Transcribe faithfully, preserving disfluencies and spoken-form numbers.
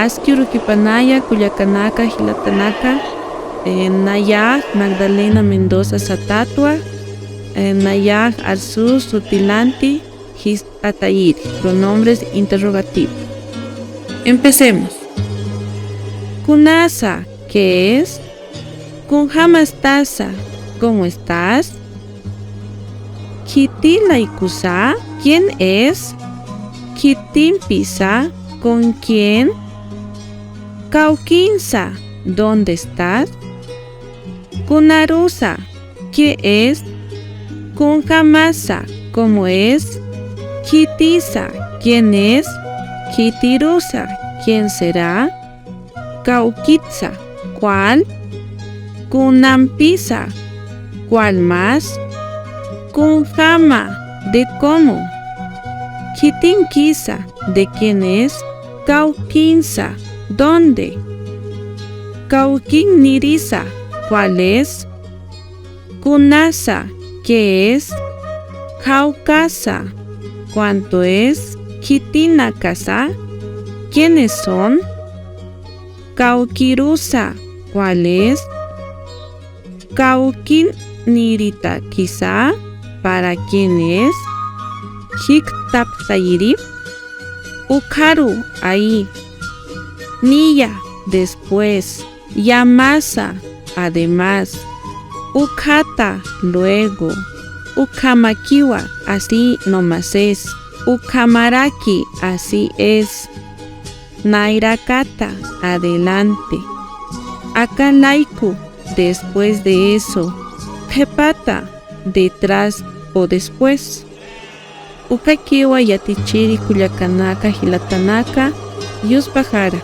Aski urukipanaya kullakanaka jilatanaka, eh, nayax Magdalena Mendoza Satatwa, eh, nayax arsus sutilanti jist'atayiri, pronombres interrogativos. Empecemos. Kunasa, ¿qué es? Kunjamastasa, ¿cómo estás? Khiti laykusa, ¿quién es? Khitimpisa, ¿con quién? Kawkinsa, ¿dónde estás? Kunarusa, ¿qué es? Kunjamasa, ¿cómo es? Khitisa, ¿quién es? Khitirusa, ¿quién será? Kawkitsa, ¿cuál? Kunampisa, ¿cuál más? Kunjama, ¿de cómo? Khitinkisa, ¿de quién es? Kawkinsa, ¿dónde? Kawkinnirisa, ¿cuál es? Kunasa, ¿qué es? Khawkasa, ¿cuánto es? Khitinakasa, ¿quiénes son? Kawkirusa, ¿cuál es? Kawkinniritakisa, ¿para quién es? Jiktapxtayiri. Ukharu, ahí. Niya, después. Yamasa, además. Ukhata, luego. Ukhamakiwa, así nomás es. Ukhamaraki, así es. Nayrakata, adelante. Aka layku, después de eso. Qhipata, detrás o después. Ukakiwa yatichiri kullakanaka jilatanaka, yuspajara.